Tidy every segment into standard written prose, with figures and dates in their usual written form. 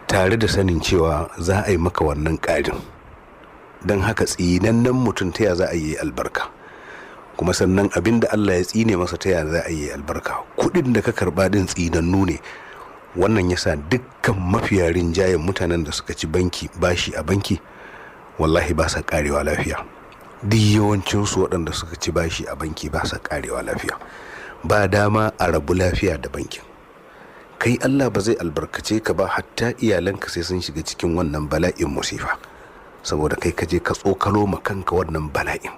Tare da sanin cewa za a yi maka wannan ƙarin. Don haka tsinannen mutum ta ya za a yi albarka? Kuma sannan abin da Allah ya tsine masa, ta ya za a yi albarka? Kuɗin da ka karɓa ɗin tsinannu ne. Wannan yasa dukkan mafiya rinjayen mutanen da suka ci banki bashi a banki, wallahi ba sa karewa lafiya. Duk yawancinsu waɗanda suka ci bashi a banki ba sa karewa lafiya. Ba dama a rabu lafiya da bankin. Kai, Allah ba zai albarkace ka ba, hatta iyalanka sai sun shiga cikin wannan bala'in musifa, saboda kai ka je ka tsokalo ma kanka wannan bala'in.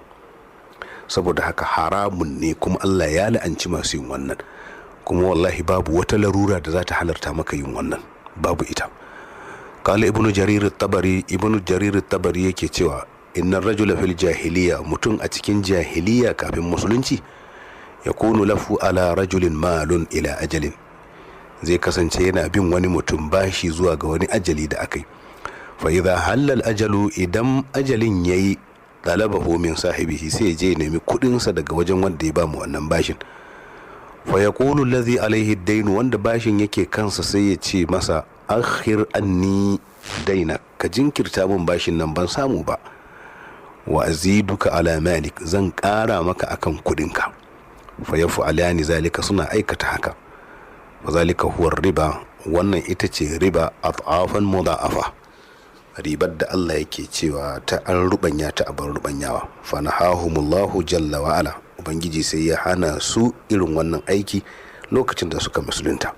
Saboda haka haramun ne, kuma Allah ya la'anci masu yin wannan. Kuma wallahi babu wata larura da za ta halarta maka yin wannan, babu ita. Kala Ibnu Jarir Tabari, Ibnu Jarir Tabari yake cewa: inna rajula fil jahiliya, mutum a cikin jahiliya kafin musulunci, ya kunu lafu ala rajulin malun ila ajalin, zai kasance yana bin wani mutum bashi zuwa ga wani ajali da akai. Fa idza halal ajalu, idan ajalin yayi, talabahu min sahibihi, sai je nemi kudinsa daga wajen wanda ya bamu wannan bashin. Fa yaqulu allazi alaihi dainu, wanda bashin yake kansa sai ya ce masa: akhir anni daina, ka jinkirta min bashin nan, ban samu ba, wa aziduka ala malik, zan ƙara maka akan kudinka. Fa yaf'alani zalika, suna aikata haka. Wa zalika huwa riba, wannan ita ce riba at'afan mudha'afa, ribar da Allah yake cewa ta an rubanya ta abin rubanyawa. Fa nahahumullahu jalla wa ala, ubangiji sai ya hana su irin wannan aiki lokacin da suka musulunta.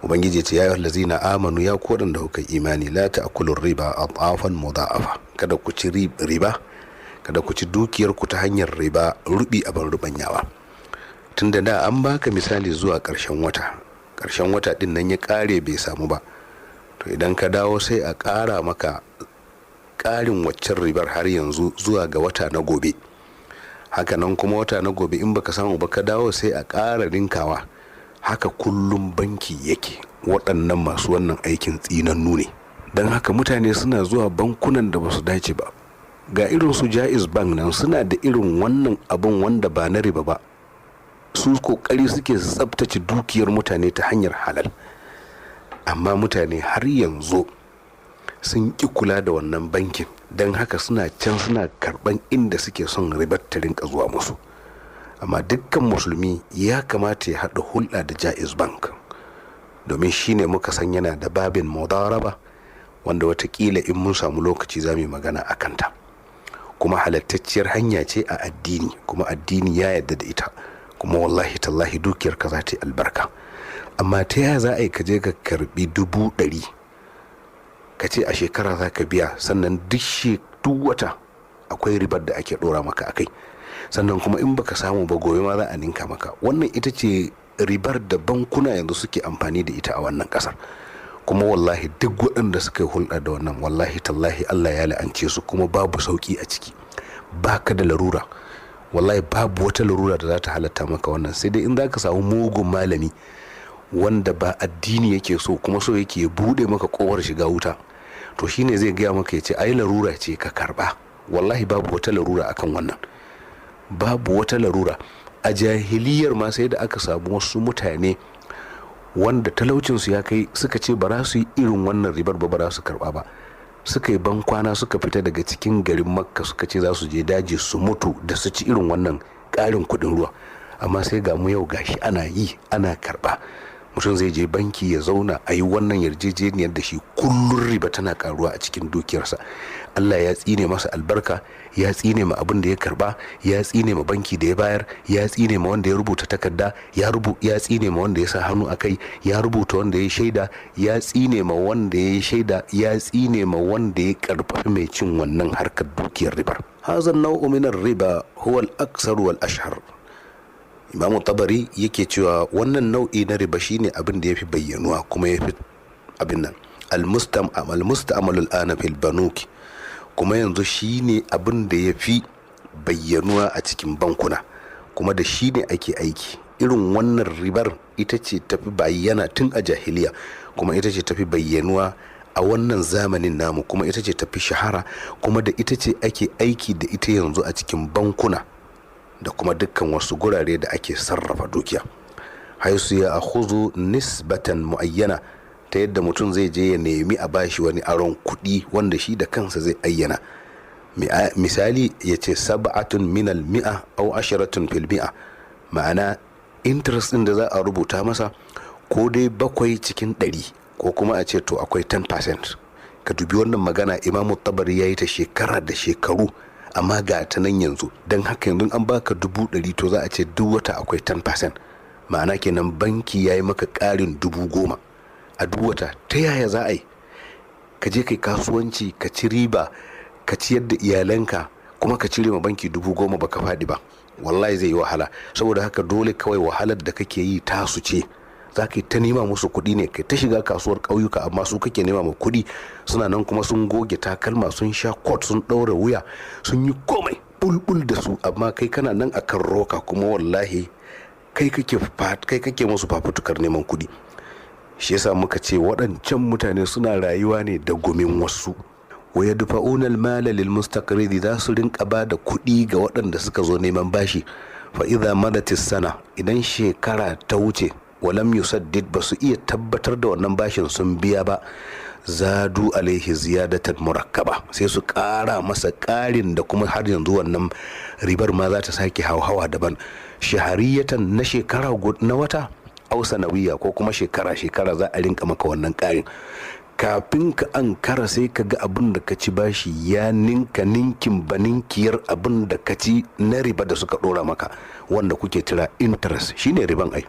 Ubangiji ce: ya yi lazina amanu, ya ku da kuka imani, la ta'kulu riba adafan mudha'afa, kada ku ci riba, kada ku ci dukiyar ku ta hanyar riba rubi abin rubanyawa. Tunda da an baka misali zuwa ƙarshen wata, ƙarshen wata din nan ya ƙare bai samu ba, to idan ka dawo sai a ƙara maka ƙarin waccan ribar har yanzu zuwa ga wata na gobe. Hakanan kuma wata na gobe in baka samu ba ka dawo, sai a ƙara rinkawa. Haka kullum banki yake. Waɗannan masu wannan aikin tsinannu ne. Don haka mutane suna zuwa bankunan da ba su dace ba. Ga irin su Jaiz Bank nan, suna da irin wannan abun wanda ba na riba ba. Su kokari suke tsabtace dukiyar mutane ta hanyar halal, amma mutane har yanzu sun ƙi kula da wannan bankin. Don haka suna can suna karban inda suke son ribar ta rinka zuwa musu. Amma dukkan musulmi ya kamata ya haɗa hulɗa da Jaiz Bank, domin shine muka san yana da babin mudaraba, wanda watakila in mun samu lokaci za mu yi magana a kanta. Kuma halattacciyar hanya ce a addini, kuma addini ya yarda da ita, kuma wallahi tallahi dukiyar ka za ta yi albarka. Amma ta yaya za a yi ka je ka karbi 100,000, ka ce a shekara za ka biya, sannan duk wata akwai ribar da ake dora maka akai, sannan kuma in baka samu ba gobe ma za a ninka maka? Wannan ita ce ribar da bankuna yanzu suke amfani da ita a wannan kasar. Kuma wallahi duk waɗanda suka yi hulɗa da wannan, wallahi tallahi Allah ya la'ance su. Kuma babu sauki a ciki. Baka da larura, wallahi babu wata larura da za ta halatta maka wannan, sai dai in za ka samu mugun malami wanda ba addini yake so, kuma so yake bude maka kofar shiga wuta, to shine zai gaya maka ya ce ai larura ce ka karba. Wallahi babu wata larura akan wannan, babu wata larura. A jahiliyar ma sai da aka samu wasu mutane wanda talaucinsu ya kai, suka ce ba za su yi irin wannan ribar ba, ba za su karba ba. Suka yi bankwana, suka fita daga cikin garin Makka, suka ce za su je daji su mutu da su ci irin wannan ƙarin kuɗin ruwa. Amma sai ga mu yau gashi ana yi, ana karba. Mutum zai je banki ya zauna a yi wannan yarjejeniyar da shi, kullum riba tana karuwa a cikin dukiyarsa. Allah ya tsine masa albarka, ya tsine ma abin da ya karba, ya tsine ma banki da ya bayar, ya tsine ma wanda ya rubuta takarda, ya tsine ma wanda ya sa hannu a kai, ya rubuta, wanda ya shaida, ya tsine ma wanda ya shaida, ya tsine ma wanda ya karfafi mai cin wannan harkar dukiyar ribar. Hadha an-naw'u min ar-riba huwa al-aksar wal ashhar. Imamu Tabari yake cewa wannan nau'i na riba shine abin da ya fi bayyanuwa kuma ya fi abin nan al-musta'mal al-ana fil banuki, kuma yanzu shine abin da ya fi bayyanuwa a cikin bankuna, kuma da shi ne ake aiki. Irin wannan ribar ita ce tafi bayyana tun a jahiliya, kuma ita ce tafi bayyanuwa a wannan zamanin namu, kuma ita ce tafi shahara, kuma da ita ce ake aiki da ita yanzu a cikin bankuna da kuma dukkan wasu gurare da ake sarrafa dukiya. Haisu ya akhuzu nisbatan muayyana, Ta yadda mutum zai je ya nemi a bashi wani aron kuɗi wanda shi da kansa zai ayyana. Misali ya ce 7 minal mi'a au 10 fil mi'a, ma'ana interest ɗin da za a rubuta masa ko dai 7%, ko kuma a ce to akwai 10%. Ka dubi wannan magana, Imamu Tabari ya yi ta shekara da shekaru, amma ga ta nan yanzu. Don haka yanzu an baka 100,000, to za a ce duk wata akwai 10%, ma'ana kenan banki ya yi maka ƙarin 10,000 a duk wata. Ta yaya za a yi ka je kai kasuwanci, ka ci riba, ka ciyar da iyalanka, kuma ka cire ma banki 10,000 baka faɗi ba? Wallahi zai yi wahala. Saboda haka dole kawai wahalar da kake yi tasu ce. Za ka yi ta nema musu kuɗi ne, kai ta shiga kasuwar ƙauyuka, amma su kake nema ma kuɗi. Suna nan kuma sun goge takalma, sun sha kot, sun ɗaura wuya, sun yi komai bulbul da su, amma kai kana nan akan roka, kuma wallahi kai kake musu fafutukar neman kuɗi. Shi yasa muka ce waɗancan mutane suna rayuwa ne da gumin wasu. Wa yadfa'una al-mala lil mustaqridi, za su rinka ba da kuɗi ga waɗanda suka zo neman bashi. Fa idza madat sana, idan shekara ta wuce, walam yusaddid, ba su iya tabbatar da wannan bashin sun biya ba, zadu alaihi ziyadatan murakkaba, sai su ƙara masa ƙarin da kuma har yanzu wannan ribar ma za ta sake hauhawa daban, shahariyatan, na shekara, na wata, au sanawiya, ko kuma shekara shekara za a rinka maka wannan ƙarin. Kafin ka ankara sai ka ga abin da ka ci bashi ya ninka ninkin baninkiyar abin da ka ci na riba da suka ɗora maka, wanda kuke tira interest, shine riban ai.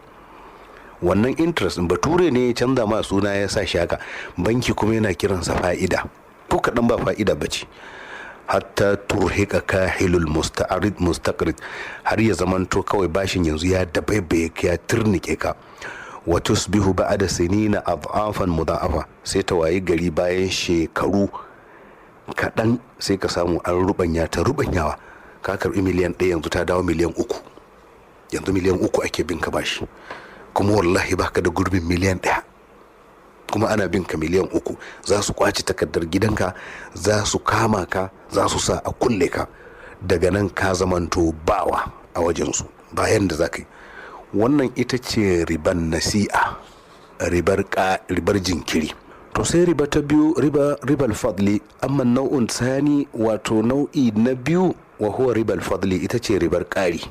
Wannan interest bature ne ya canza ma suna ya sa shaka, banki kuma yana kiransa fa'ida. Ko kaɗan ba fa'ida ba ce. Hatta turhika kahilul musta'arid mustaqrid, har ya zamanto kawai bashin yanzu ya dabaibaye ka, ya turnike ka. Wa tusbihu ba'da sinina ad'afan mudha'afa, sai ta wayi gari bayan shekaru kaɗan sai ka samu an rubanya ta rubanyawa. Ka karbi 1 miliyan yanzu ta dawo 3 miliyan. Yanzu 3 miliyan ake bin ka bashi, kuma wallahi baka da gurbin 1 miliyan, kuma ana bin ka 3 miliyan. Za su kwace takardar gidanka, za su kama ka, za su sa a kulle ka. Daga nan ka zamanto bawa a wajensu, bayan da za ka yi. Wannan ita ce riban nasi'a, ribar jinkiri. To sai riba ta biyu, ribal fadli. Amma nau'un sani, wato nau'i na biyu, wa huwa ribal fadli, ita ce ribar ƙari.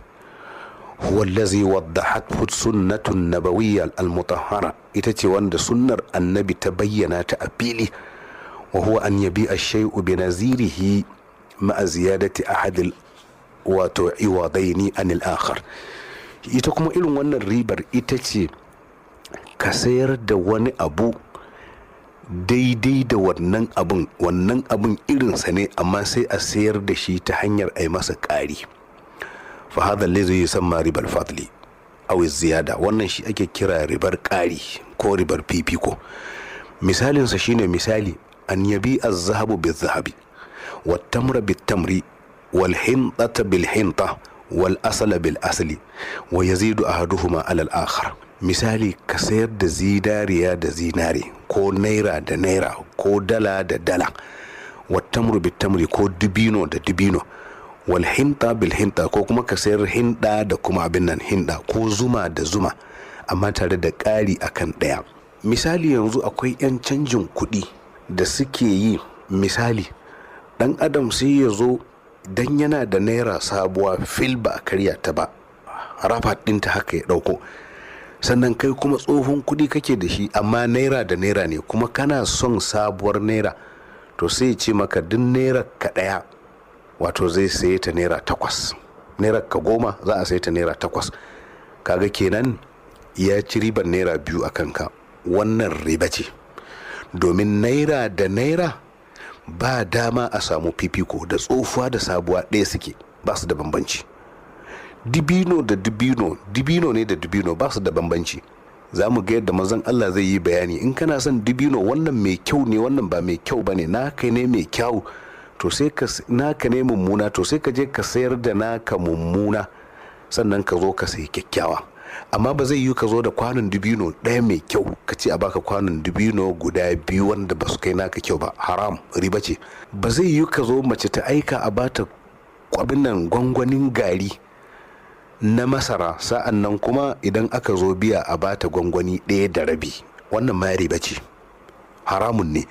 Huwa allazi waddahat sunnatun nabawiyya al-mutahhara, ita ce wanda sunnar annabi ta bayyana ta a fili. Wa huwa an yabi ash-shay'u bi nazirihi ma'a ziyadati ahad wato iwadaini an al-akhar. Ita kuma irin wannan ribar ita ce ka sayar da wani abu daidai da wannan abun, wannan abun irinsa ne, amma sai a sayar da shi ta hanyar a yi masa ƙari. Fa hadha allazi yusamma ribal fadli aw ziyada, wannan shi ake kira ribar ƙari ko ribar fifiko. Misalinsa shine misali an yabi az-zahabu biz-zahabi, wat-tamra bit-tamri, wal-hintata bil-hinta, wal-asala bil-asli, wa yazidu ahaduhuma ala al-akhar. Misali ka sayar da zinariya da zinare, ko naira da naira, ko dala da dala, wat-tamru bit-tamri, ko dibino da dibino, wal hinta bil hinta, ko kuma ka sayar hinda da kuma abin nan hinda, ko zuma da zuma, amma tare da ƙari akan ɗaya. Misali yanzu akwai 'yan canjin kuɗi da suke yi. Misali ɗan adam sai ya zo dan yana da naira sabuwa fil, ba a karya ta ba, rafa ɗinta haka ya ɗauko. Sannan kai kuma tsohon kuɗi kake da shi, amma naira da naira ne, kuma kana son sabuwar naira. To sai ya ce maka duk naira ka ɗaya, wato zai saye ta naira 8. Naira ka 10 za a saye ta naira 8. Kaga kenan ya ci ribar naira 2 a kanka. Wannan riba ce, domin naira da naira ba dama a samu fifiko, da tsofuwa da sabuwa ɗaya suke, ba su da bambanci. Dibino da dibino, dibino ne da dibino, ba su da bambanci. Za mu ga yadda mazan Allah zai yi bayani. In kana son dibino, wannan mai kyau ne, wannan ba mai kyau ba ne, naka ne mai kyau, to sai ka naka ne mummuna, to sai ka je ka sayar da naka mummuna, sannan ka zo ka sayi kyakkyawa. Amma ba zai yi ka zo da kwanon dibino ɗaya mai kyau ka ce a baka kwanon dibino guda biyu wanda ba su kai naka kyau ba. Haram, riba ce. Ba zai yi ka zo mace ta aika a bata abin nan gwangwanin gari na masara, sa'an nan kuma idan aka zo biya a bata gwangwani 1.5. Wannan ma riba ce. Haramun ne.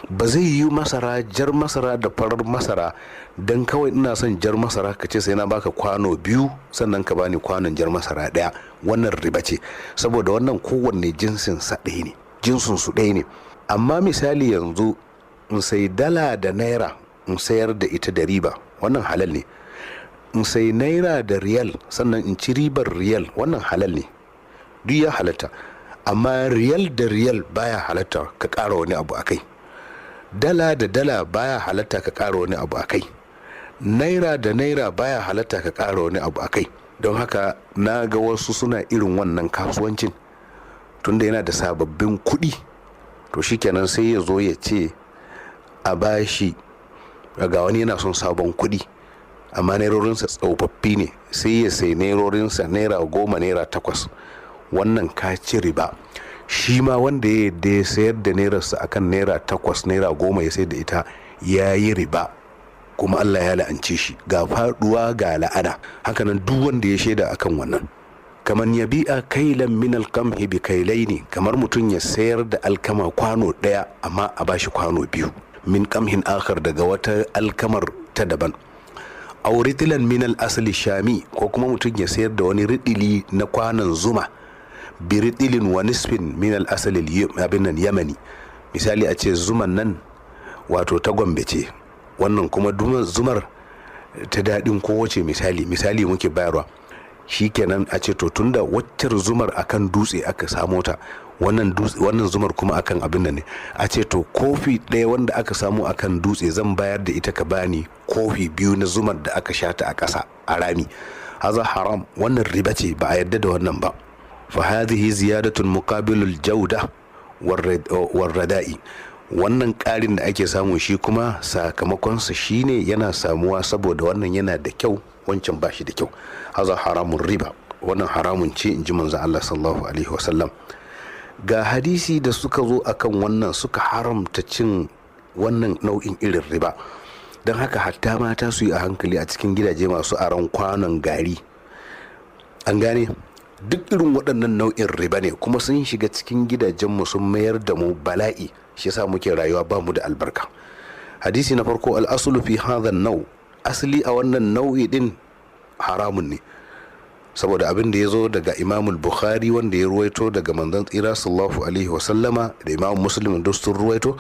Ba zai yi masara, jar masara da farar masara, don kawai ina son jar masara ka ce sai na baka kwano biyu sannan ka bani kwanon jar masara ɗaya. Wannan riba ce, saboda wannan kowanne jinsin sa ɗaya ne, jinsin su ɗaya ne. Amma misali yanzu in sai dala da naira in sayar da ita da riba, wannan halal ne. In sai naira da riyal sannan in ci ribar riyal, wannan halal ne, duk ya halatta. Amma riyal da riyal baya halatta ka ƙara wani abu a kai. Dala da dala baya halatta ka ƙara wani abu a kai. Naira da naira baya halatta ka ƙara wani abu a kai. Don haka na ga wasu suna irin wannan kasuwancin, tunda yana da sababbin kuɗi, to shikenan sai ya zo ya ce a bashi, ga wani yana son sabon kuɗi amma nairorinsa tsofaffi ne, sai ya sai nairorinsa naira 10, naira 8. Wannan ka ci riba. Shi ma wanda ya yadda ya sayar da nairarsa akan naira 8, naira 10 ya sayar da ita, ya yi riba, kuma Allah ya la'ance shi, ga faduwa ga la'ana. Hakanan duk wanda ya shaida akan wannan. Kamar ya bi'a kailan min alqamhi bi kailaini, kamar mutum ya sayar da alkama kwano ɗaya amma a bashi kwano biyu, min qamhin akhar, daga wata alkamar ta daban, aw ritilan min al-asli shami, ko kuma mutum ya sayar da wani ridili na kwanon zuma bi ridilin wa nisfin min al-asli abin nan yamani. Misali a ce zuman nan wato ta Gombe ce, wannan kuma zumar ta daɗin kowace, misali misali muke bayarwa. Shikenan a ce to tunda waccar zumar akan dutse aka samo ta, wannan dutse, wannan zumar kuma akan abin nan ne, a ce to kofi ɗaya wanda aka samu akan dutse zan bayar da ita, ka bani kofi biyu na zumar da aka sha ta a ƙasa a rami. Haza haram, wannan riba ce, ba a yarda da wannan ba. Fa hadhihi ziyadatun muqabilul jawda war rada'i. Wannan ƙarin da ake samu shi kuma sakamakonsa shine yana samuwa saboda wannan yana da kyau, wancan ba shi da kyau. Haza haramun riba, wannan haramun ce, in ji manzon Allah sallallahu alaihi wasallam. Ga hadisi da suka zo akan wannan suka haramta cin wannan nau'in irin riba. Don haka hatta mata su yi a hankali a cikin gidaje masu aron kwanon gari. An gane, duk irin waɗannan nau'in riba ne, kuma sun shiga cikin gidajenmu sun mayar da mu bala'i, shi yasa muke rayuwa ba mu da albarka. Hadisi na farko, al'asulu fi hadha nau, asali a wannan nau'i din haramun ne, saboda abin da ya zo daga Imamul Bukhari wanda ya ruwaito daga manzon tsira sallallahu alaihi wasallama, da Imam Muslim duk sun ruwaito.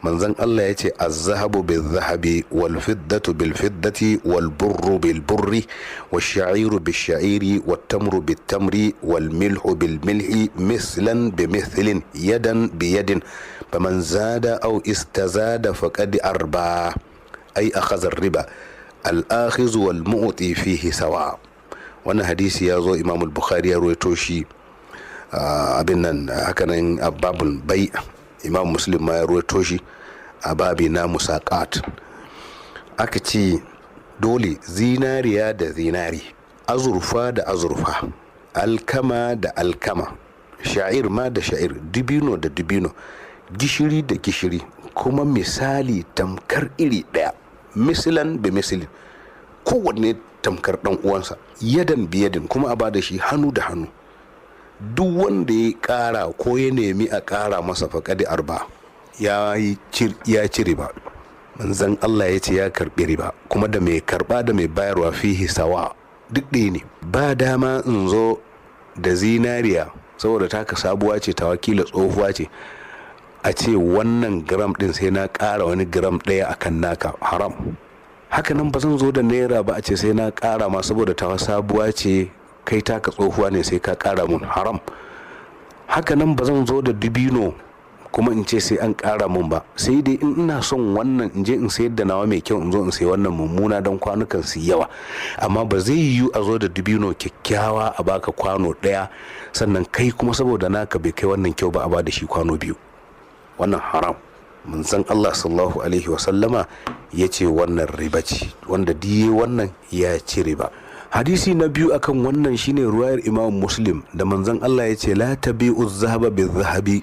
Manzon Allah ya ce: az-zahabu bil-zahabi, wal-fiddatu bil-fiddati, wal-burru bil-burri, wash-sha'iru bish-sha'iri, wat-tamru bit-tamri, wal-milhu bil-milhi, mislan bi-mithlin, yadan bi-yadin, faman zada aw istazada faqad arba, ay akhadha ar-riba, al-akhizu wal-mu'ti fihi sawa. Wannan hadisi ya zo, Imam al-Bukhari ya ruwaito shi abin nan, hakanan babul bai. Imam Muslim ma ya ruwaito shi a babi na musaqat. Aka ce dole zinariya da zinari, azurfa da azurfa, alkama da alkama, sha'ir ma da sha'ir, dibino da dibino, gishiri da gishiri, kuma misali tamkar iri ɗaya, misilan bi misilin, kowanne tamkar ɗan uwansa, yadan biyadin, kuma a bada shi hannu da hannu. Duk wanda ya ƙara ko ya nemi a ƙara masa, faƙaɗi arba, ya ci riba. Manzan Allah ya ce ya karɓi riba, kuma da mai karɓa da mai bayarwa fihi sawa, duk ɗaya ne. Ba dama in zo da zinariya saboda taka sabuwa ce, ta wakila tsohuwa ce, a ce wannan gram ɗin sai na ƙara wani gram ɗaya akan naka, haram. Hakanan ba zan zo da naira ba a ce sai na ƙara ma saboda tawa sabuwa ce, kai taka tsohuwa ne, sai ka ƙara mun, haram. Hakanan ba zan zo da dubino kuma in ce sai an ƙara mun ba, sai dai in ina son wannan in je in sayar da nawa mai kyau, in zo in sayi wannan mummuna don kwanukan su yawa. Amma ba zai yiwu a zo da dubino kyakkyawa a baka kwano ɗaya, sannan kai kuma saboda naka bai kai wannan kyau ba a ba da shi kwano biyu, wannan haram. Manzon Allah sallallahu alaihi wasallama ya ce wannan riba ce, wanda diye wannan ya ci riba. Hadisi na biyu akan wannan shine ruwayar Imam Muslim da manzon Allah ya ce: la tabi'u zahaba bil zahabi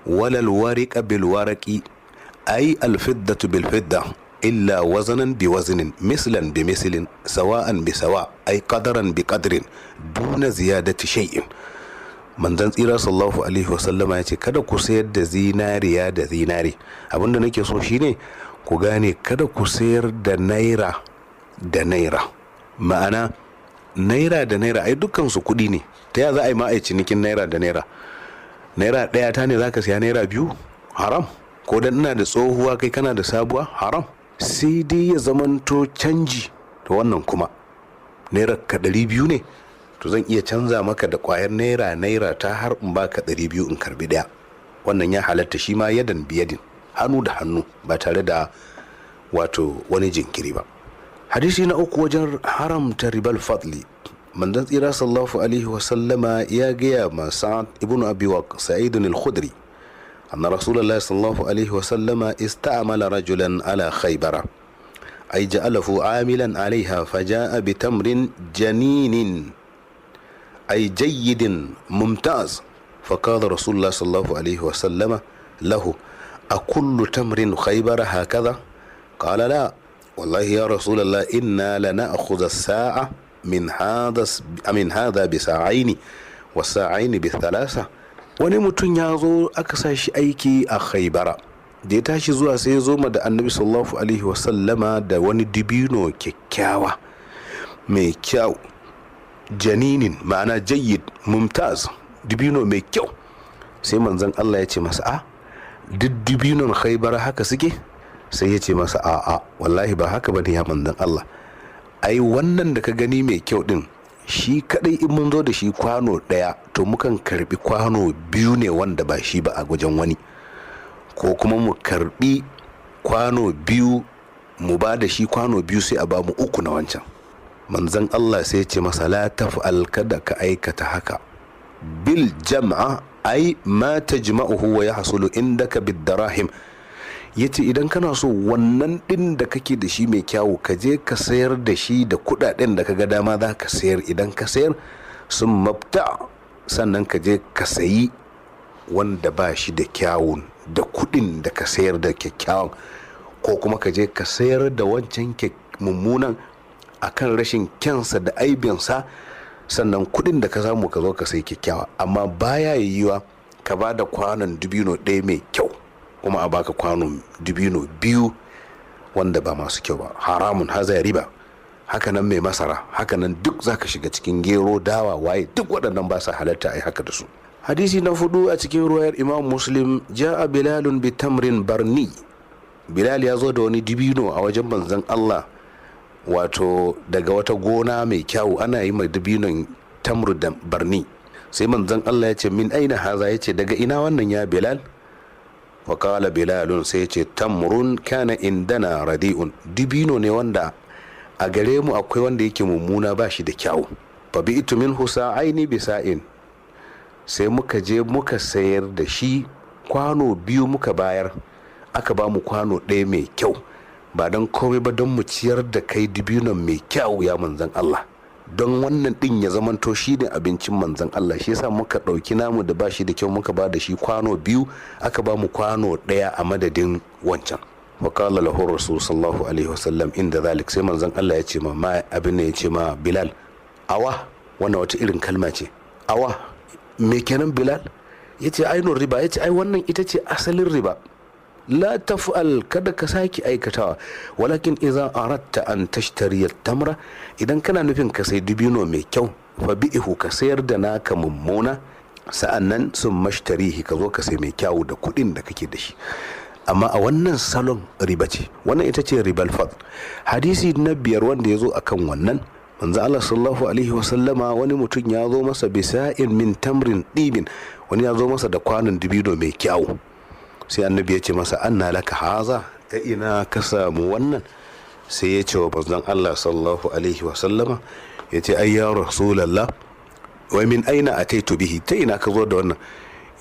wala al wariqa bil waraqi, ay al fiddatu bil fidda, illa wazanan bi waznin, mislan bi mislin, sawa'an bi sawa, ay qadaran bi qadrin, duna ziyadati shay'in. Manzon tsira sallallahu alaihi wasallama ya ce kada ku sayar da zinariya da zinare. Abinda nake so shine ku gane, kada ku sayar da naira da naira. Ma'ana naira da naira ai dukkan su kuɗi ne. Ta ya za a yi ma a cinikin naira da naira? Naira ɗaya ta ne zaka siya naira biyu? Haram. Ko dan ina da tsohuwa kai kana da sabuwa? Haram. Sai dai ya zamanto canji. To wannan kuma naira ka 200 ne, to zan iya canza maka da kwayar naira naira ta har in baka 200 in karbi ɗaya. Wannan ya halatta shi ma, yadan biyadin, hannu da hannu, ba tare da wato wani jinkiri ba. Hadisi na uku wajen haramta ribal fadli, manzon tsira sallallahu alaihi wasallama ya gaya ma Sa'ad ibn Abi Waq Sa'id al-Khudri anna Rasulullahi sallallahu alaihi wasallama ista'mala rajulan ala Khaybara, ay ja'alahu amilan alaiha, faja'a bi tamrin janinin, ay jayyidin mumtaz. فقال رسول الله صلى الله عليه وسلم له: أكل تمر خيبر هكذا؟ قال: لا والله يا رسول الله، إنا لنأخذ الساعة من هذا بساعين والساعين بثلاثة. Wani mutum ya zo aka sa shi aiki a Khaibara. Da ya tashi zuwa, sai ya zo ma da Annabi sallallahu alaihi wasallama da wani dibino kyakkyawa mai kyau, janinin, ma'ana jayyid mumtaz, dibino mai kyau. Sai manzon Allah ya ce masa: "A duk dibinon Khaibara haka suke?" Sai ya ce masa: "A'a, wallahi ba haka bane ya manzon Allah. Ai wannan da ka gani mai kyau din, shi kadai in mun zo da shi kwano daya, to mukan karbi kwano biyu ne wanda ba shi ba a wajen wani, ko kuma mu karbi kwano biyu, mu ba da shi kwano biyu, sai a ba mu uku na wancan." Manzon Allah sai ya ce masa: "La taf'al, kada ka aikata haka. Bil jam'a, ai ma tajma'uhu wa yahsulu indaka bid darahim." Yace idan kana so wannan din da kake da shi mai kyawu, ka je ka sayar da shi da kudaden da ka ga dama za ka sayar. Idan ka sayar, sun mabta, sannan ka je ka sayi wanda ba shi da kyawun da kudin da ka sayar da kyakkyawan, ko kuma ka je ka sayar da wancan mummunan akan rashin kyansa da aibinsa, sannan kudin da ka samu ka zo ka sayi kyakkyawa. Amma baya yiwuwa ka ba da kwanon dubino ɗaya mai kyau kuma a baka kwanon dubino biyu wanda ba masu kyau ba. Haramun, haza riba. Hakanan mai masara, hakanan duk zaka shiga cikin gero, dawa, waye, duk waɗannan ba sa halatta a yi haka da su. Hadisi na fudu a cikin ruwayar Imam Muslim: Ja'a Bilalun bi tamrin barni. Bilal ya zo da wani dibino a wajen manzon Allah, wato daga wata gona mai kyau, ana yi mai dibinon tamru da barni. Sai manzon Allah ya ce: "Min aina haza?" Ya ce: "Daga ina wannan ya Bilal?" Wa qala Bilalun, sai ya ce: "Tamrun kana indana radi'un." Dibino ne wanda a gare mu akwai wanda yake mummuna, ba shi da kyau. "Fa bi'tu minhu sa'aini bi sa'in." Sai muka je muka sayar da shi, kwano biyu muka bayar, aka ba mu kwano ɗaya mai kyau, ba don komai ba don mu ciyar da kai dibinon mai kyau ya manzan Allah, don wannan ɗin ya zamanto shi ne abincin manzan Allah. Shi yasa muka ɗauki namu da ba shi da kyau, muka ba da shi kwano biyu, aka ba mu kwano ɗaya a madadin wancan. Wa qala lahu rasul sallallahu alaihi wasallam inda zalik, sai manzon Allah ya ce ma abin ya ce ma Bilal: "Awa." Wannan wata irin kalma ce, "Awa." Me kenan, Bilal? Ya ce: "Ainun riba." Ya ce: "Ai wannan ita ce asalin riba. La taf'al, kada ka sake aikatawa. Walakin idza aratta an tashtari tamra, idan kana nufin ka sai dubino mai kyau, fa bi'ihu, ka sayar da naka mummuna, sa'annan sun mashtarihi, ka zo ka sai mai kyau da kuɗin da kake da shi." Amma a wannan salon riba ce. Wannan ita ce ribal fadl. Hadisi na biyar wanda ya zo akan wannan, manzo Allah sallallahu alaihi wasallama, wani mutum ya zo masa bisa'in min tamrin ɗibin, wani ya zo masa da kwanon dibino mai kyau. Sai Annabi ya ce masa: "Anna laka haza? Ta ina ka samu wannan?" Sai ya ce wa manzon Allah sallallahu alaihi wasallama, ya ce: "Ai ya Rasulallah, wai min aina ataitu bihi? Ta ina ka zo da wannan?"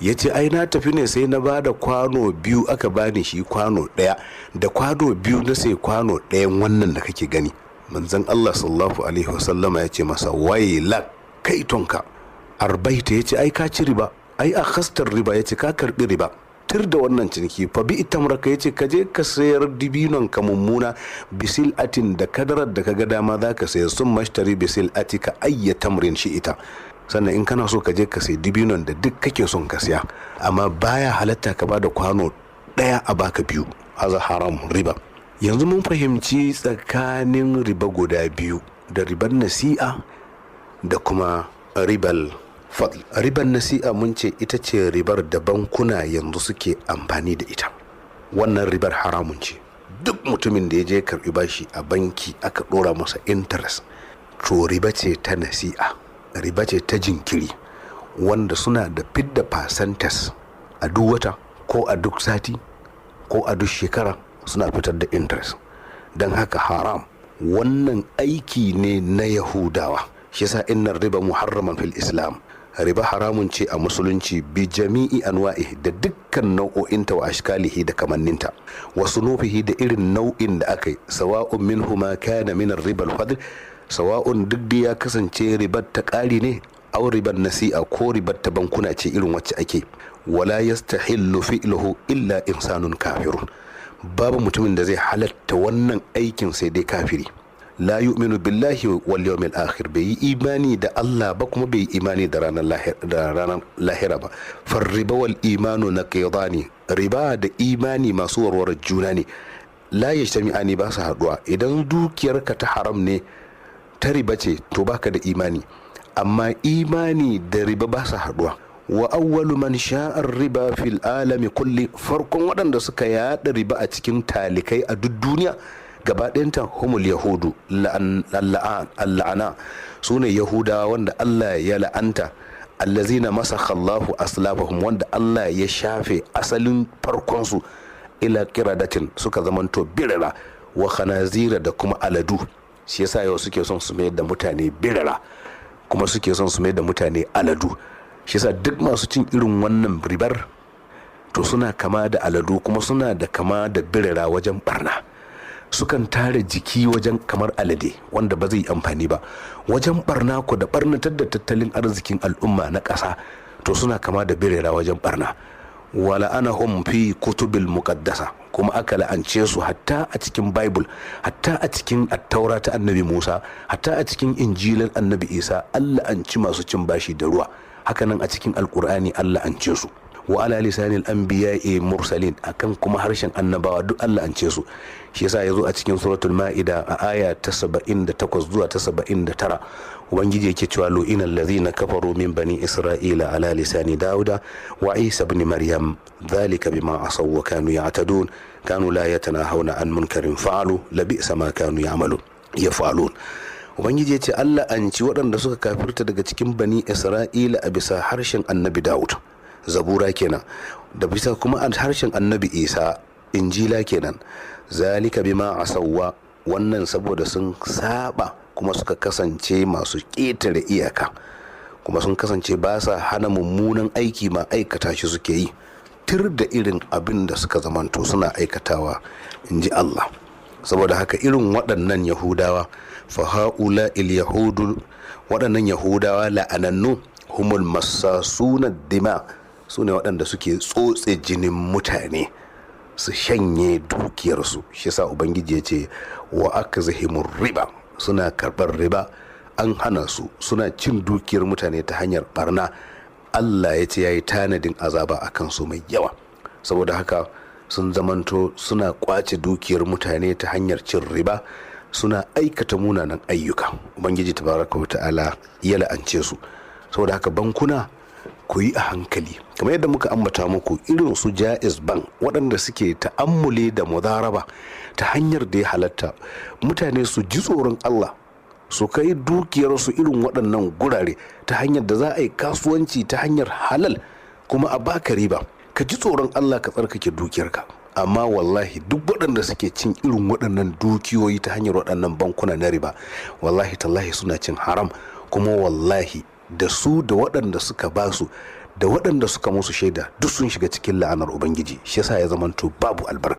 Ya ce: "Ai na tafi ne, sai na bada kwano biyu, aka bani shi kwano ɗaya. Da kwano biyu na sai kwano ɗayan wannan da kake gani." Manzon Allah sallallahu alaihi wasallama ya ce masa: "Waila, kaitonka, arbaita." Ya ce: "Ai ka ci riba, ai a khastar riba." Ya ce: "Ka karbi riba, tir da wannan ciniki. Fa bi itamraka." Ya ce: "Ka je ka sayar dibinon ka mummuna bisil atin, da kadarar da ka ga dama za ka sayar, sun mashtari bisil atika ayya tamrin shi ita." Sannan in kana so ka je ka sayi dibinon da duk kake son ka siya, amma baya halatta ka bada kwano ɗaya a baka biyu. Haza haram, riba. Yanzu mun fahimci tsakanin riba guda biyu, da ribar nasi'a da kuma ribal fadl. Ribar nasi'a mun ce ita ce ribar da bankuna yanzu suke amfani da ita. Wannan ribar haramun ce. Duk mutumin da ya je karbi bashi a banki aka dora masa interest, to riba ce ta nasi'a, riba ce ta jinkiri, wanda suna da fidda percentage a duk wata ko a duk sati ko a duk shekara, suna fitar da interest. Don haka haram, wannan aiki ne na Yahudawa. Shi yasa innar riba muharraman fil Islam, riba haramun ce a Musulunci, bi jami'i anwa'i, da dukkan nau'o'inta, wa ashkalihi, da kamanninta, wa sunufihi, da irin nau'in da aka yi, sawa'un minhuma kana min riba al-fadl, sawa'un duk da ya kasance ribar ta ƙari ne, aw ribar nasi'a, ko ribar ta bankuna ce irin wacce ake. Wala yastahillu fi'luhu illa insanun kafirun, babu mutumin da zai halatta wannan aikin sai dai kafiri. La yu'minu billahi wal yawmil akhir, bai yi imani da Allah ba kuma bai yi imani da ranar lahira ba. Farriba wal imanu naqidani, riba da imani masu warware juna ne. La yajtami'ani, ba su haduwa. Idan dukiyarka ta haram ne, ta riba ce, to baka da imani, amma imani da riba ba su haduwa. Wa awwalu man sha'a riba fil alami kulli, farkon waɗanda suka yaɗa riba a cikin talikai a duk duniya gaba ɗayanta, humul yahudu la'ana, su ne Yahudawa wanda Allah ya la'anta, allazina masakha Allahu aslafahum, wanda Allah ya shafe asalin farkonsu, ila qiradatin, suka zamanto birara, wa khanazira, da kuma aladu. Shi yasa yau suke son su mayar da mutane birara, kuma suke son su mayar da mutane aladu. Shi yasa duk masu cin irin wannan ribar, to suna kama da aladu kuma suna da kama da birara wajen barna. Sukan tare jiki wajen kamar alade wanda ba zai yi amfani ba wajen barna ko da barnatar da tattalin arzikin al'umma na ƙasa, to suna kama da birera wajen barna. Wala anahum fi kutubil muqaddasa, kuma aka la'ance su hatta a cikin Bible, hatta a cikin Attaura ta Annabi Musa, hatta a cikin Injilan Annabi Isa, Allah an ci masu cin bashi da ruwa. Hakanan a cikin Alkur'ani Allah an ce su, wa ala lisanil anbiya'i mursalin, akan kuma harshen annabawa duk Allah an ce su. Shi yasa yazo a cikin Suratul Ma'ida a aya ta 78 zuwa ta 79, Ubangiji yake cewa: lu'inal ladzina kafaru min bani Isra'ila ala lisani Dauda wa Isa ibn Maryam, dhalika bima asaw wa kanu ya'tadun, kanu la yatanahawna an munkarin fa'alu, labi'sa ma kanu ya'malun yaf'alun. Ubangiji ya ce Allah an ci waɗanda suka kafirta daga cikin bani Isra'ila a bisa harshen Annabi Dawud, Zabura kenan, da bisa kuma a harshen Annabi Isa, Injila kenan. Zalika bima asawwa, wannan saboda sun saba kuma suka kasance masu ƙetare iyaka, kuma sun kasance ba sa hana mummunan aiki, ma aikata shi suke yi. Tir da irin abin da suka zamanto suna aikatawa, in ji Allah. Saboda haka irin waɗannan Yahudawa, fa ha'ula il yahudu, waɗannan Yahudawa la'anannu, humul massasuna dima, su ne waɗanda suke tsotse jinin mutane su shanye dukiyarsu. Shi yasa Ubangiji ya ce wa akzihimur riba, suna karɓar riba, an hana su, suna cin dukiyar mutane ta hanyar barna. Allah ya ce ya yi tanadin azaba a kansu mai yawa. Saboda haka sun zamanto suna kwace dukiyar mutane ta hanyar cin riba, suna aikata munanan ayyuka. Ubangiji tabaraka wa ta'ala ya la'ance su. Saboda haka bankuna, ku yi a hankali. Kamar yadda muka ambata muku, irin su Jaiz Bank waɗanda suke ta'ammuli da mudaraba ta hanyar da ya halatta, mutane su ji tsoron Allah su kai dukiyarsu irin waɗannan gurare ta hanyar da za a yi kasuwanci ta hanyar halal kuma a baka riba. Ka ji tsoron Allah ka tsarkake dukiyarka. Amma wallahi duk waɗanda suke cin irin waɗannan dukiyoyi ta hanyar waɗannan bankuna na riba, wallahi tallahi suna cin haram. Kuma wallahi da su da waɗanda suka ba su da waɗanda suka musu shaida, duk sun shiga cikin la'anar Ubangiji. Shi yasa ya zamanto babu albarka.